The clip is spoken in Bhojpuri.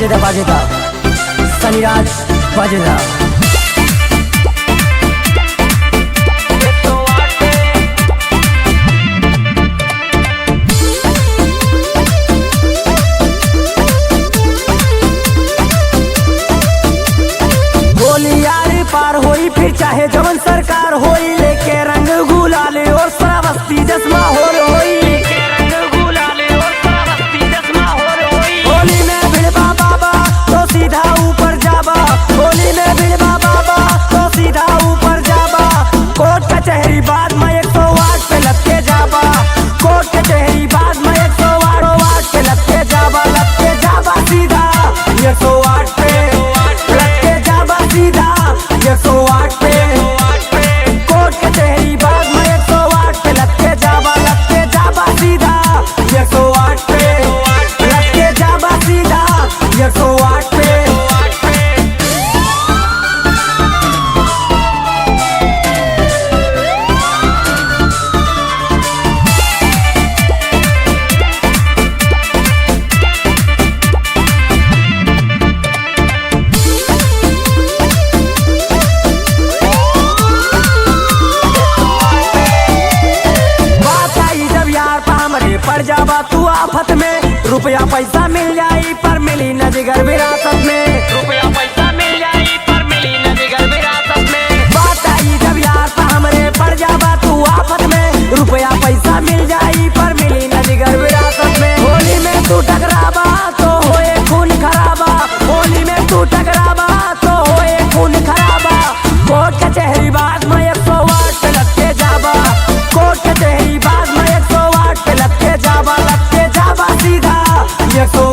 बाजेदा बाजेदा सनीराज बाजेदा। गोली यार पार होई फिर चाहे जवन सरकार होई, लेके रंग गुलाल और श्रावस्ती जसमा होर होई। होली में भिड़बा बाबा तो सीधा ऊपर जाबा, होली में भिड़बा बाबा तो सीधा ऊपर जाबा। कोर्ट कचहरी बाद में 108 पे लपके जाबा, कोर्ट कचहरी बाद में 108 आठ पे लपके जाबा, लपके जाबा सीधा 108 पे, लपके जाबा सीधा 108 पे। कोर्ट कचहरी बाद में 108 पे लपके जाबा, लपके जाबा सीधा 108 पे, लपके जाबा सीधा 108 पे। बात आई जब यार पामरे पड़ जावा तू आफत में, रुपया पैसा मिल जाई पर मिली न जिगर विरासत में। रुपया पैसा मिल जाई पर मिली न जिगर विरासत में। बात आई जब यार पामरे पड़ जावा तू आफत में, रुपया पैसा मिल जाई पर मिली न जिगर विरासत में। होली में तू टकरावा तो होए खून खराबा, होली में तू टकरावा तो होए खून खराबा। कोर्ट कचहरी बाद में 108 पे लपके जाबा, कोर्ट कचहरी बाद में 108 पे लपके जाबा, लपके जाबा सीधा 108।